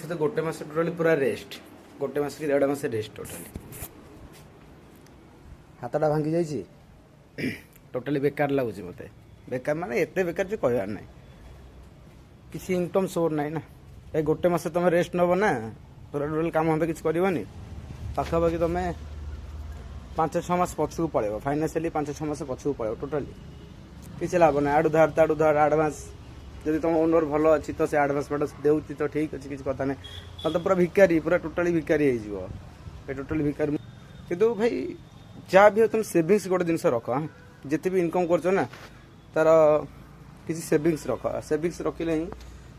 ସହିତ ଗୋଟେ ମାସ ଟୋଟାଲି ପୁରା ରେଷ୍ଟ, ଗୋଟେ ମାସ କି ଦେଢ଼ ମାସ ରେଷ୍ଟ ଟୋଟାଲି। ହାତଟା ଭାଙ୍ଗି ଯାଇଛି, ଟୋଟାଲି ବେକାର ଲାଗୁଛି ମୋତେ। ବେକାର ମାନେ ଏତେ ବେକାର ଯେ କହିବାର ନାହିଁ। କିଛି ଇନକମ୍ ସୋର୍ ନାହିଁ ନା। ଏ ଗୋଟେ ମାସ ତୁମେ ରେଷ୍ଟ ନେବ ନା, ପୁରା ଟୋଟାଲି କାମ ଧନ୍ଦା କିଛି କରିବନି। ପାଖାପାଖି ତୁମେ 5-6 ମାସ ପଛକୁ ପଳେଇବ। ଫାଇନାନ୍ସିଆଲି 5-6 ମାସ ପଛକୁ ପଳେଇବ। ଟୋଟାଲି କିଛି ଲାଭ ନାହିଁ। ଆଡ଼ୁ ଧାର, ତାଡ଼ୁ ଧାର, ଆଡ଼ଭାନ୍ସ। ଯଦି ତୁମ ଓନର୍ ଭଲ ଅଛି ତ ସେ ଆଡ଼ଭାନ୍ସ ଫାଡ଼ଭାନ୍ସ ଦେଉଛି ତ ଠିକ୍ ଅଛି, କିଛି କଥା ନାହିଁ। ନହେଲେ ତ ପୁରା ଭିକାରୀ, ପୁରା ଟୋଟାଲି ଭିକାରୀ ହେଇଯିବ। ଏ ଟୋଟାଲି ଭିକାରୀ। କିନ୍ତୁ ଭାଇ, ଯାହା ବି ହଉ, ତୁମେ ସେଭିଙ୍ଗସ୍ ଗୋଟେ ଜିନିଷ ରଖ, ହାଁ। ଯେତେ ବି ଇନକମ୍ କରୁଛ ନା, ତାର କିଛି ସେଭିଙ୍ଗସ୍ ରଖ। ସେଭିଙ୍ଗସ୍ ରଖିଲେ ହିଁ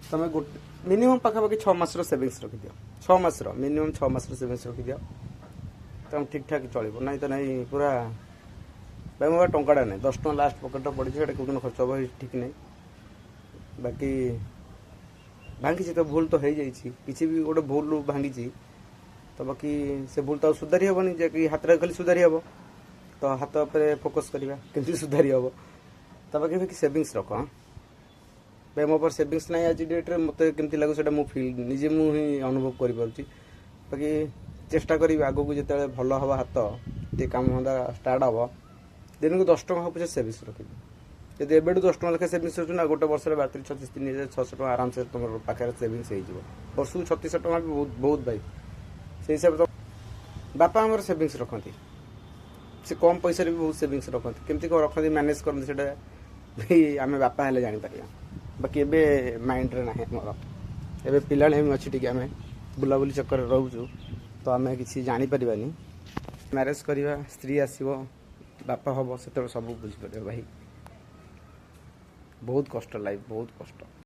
ତୁମେ ଗୋଟେ ମିନିମମ୍ ପାଖାପାଖି 6 ମାସର ସେଭିଙ୍ଗସ୍ ରଖିଦିଅ। 6 ମାସର, ମିନିମମ୍ 6 ମାସର ସେଭିଙ୍ଗସ୍ ରଖିଦିଅ, ତମେ ଠିକ୍ ଠାକ୍ ଚଳିବ। ନାଇଁ ତ ନାଇଁ ପୁରା। ଭାଇ, ମୋ ପାଖରେ ଟଙ୍କାଟା ନାହିଁ। 10 ଟଙ୍କା ଲାଷ୍ଟ ପକେଟରେ ପଡ଼ିଛି, ସେଇଟା କେଉଁଦିନ ଖର୍ଚ୍ଚ ହେବ ଠିକ୍ ନାହିଁ। ବାକି ଭାଙ୍ଗିଛି ତ, ଭୁଲ ତ ହେଇଯାଇଛି। କିଛି ବି ଗୋଟେ ଭୁଲ ଭାଙ୍ଗିଛି ତ, ବାକି ସେ ଭୁଲ ତ ଆଉ ସୁଧାରି ହେବନି ଯେ କି ହାତରେ ଖାଲି ସୁଧାରି ହେବ। ତ ହାତ ଉପରେ ଫୋକସ୍ କରିବା, କେମିତି ସୁଧାରି ହେବ। ତା ବାକି ବାକି ସେଭିଙ୍ଗସ୍ ରଖ, ହଁ ଭାଇ। ମୋ ପାଖରେ ସେଭିଙ୍ଗସ୍ ନାହିଁ ଆଜି ଡେଟ୍ରେ। ମୋତେ କେମିତି ଲାଗୁଛି, ସେଇଟା ମୁଁ ଫିଲ୍ ନିଜେ ମୁଁ ହିଁ ଅନୁଭବ କରିପାରୁଛି। ବାକି ଚେଷ୍ଟା କରିବି, ଆଗକୁ ଯେତେବେଳେ ଭଲ ହେବ ହାତ, ଟିକେ କାମ ଧନ୍ଦା ଷ୍ଟାର୍ଟ ହେବ, ଦିନକୁ 10 ଟଙ୍କା ହଉ ପଛେ ସେଭିଙ୍ଗସ୍ ରଖିବି। ଯଦି ଏବେଠୁ 10 ଟଙ୍କା ଲେଖା ସେଭିଙ୍ଗସ୍ ରଖୁଛୁ ନା, ଗୋଟେ ବର୍ଷରେ 12 ତିରି 36, 3600 ଟଙ୍କା ଆରାମସେ ତୁମର ପାଖରେ ସେଭିଙ୍ଗସ୍ ହେଇଯିବ। ବର୍ଷକୁ 3600 ଟଙ୍କା ବି ବହୁତ ବହୁତ ଭାଇ। ସେଇ ହିସାବରେ ତ ବାପା ଆମର ସେଭିଙ୍ଗସ୍ ରଖନ୍ତି। ସେ କମ୍ ପଇସାରେ ବି ବହୁତ ସେଭିଙ୍ଗସ୍ ରଖନ୍ତି। କେମିତି କ'ଣ ରଖନ୍ତି, ମ୍ୟାନେଜ୍ କରନ୍ତି, ସେଇଟା ବି ଆମେ ବାପା ହେଲେ ଜାଣିପାରିବା। ବାକି ଏବେ ମାଇଣ୍ଡରେ ନାହିଁ ଆମର। ଏବେ ପିଲାଣି ଅଛି ଟିକେ, ଆମେ ବୁଲାବୁଲି ଚକ୍କରରେ ରହୁଛୁ, ତ ଆମେ କିଛି ଜାଣିପାରିବାନି। ମ୍ୟାରେଜ୍ କରିବା, ସ୍ତ୍ରୀ ଆସିବ, ବାପା ହବ, ସେତେବେଳେ ସବୁ ବୁଝିପାରିବ ଭାଇ। ବହୁତ କଷ୍ଟ ଲାଇଫ୍, ବହୁତ କଷ୍ଟ।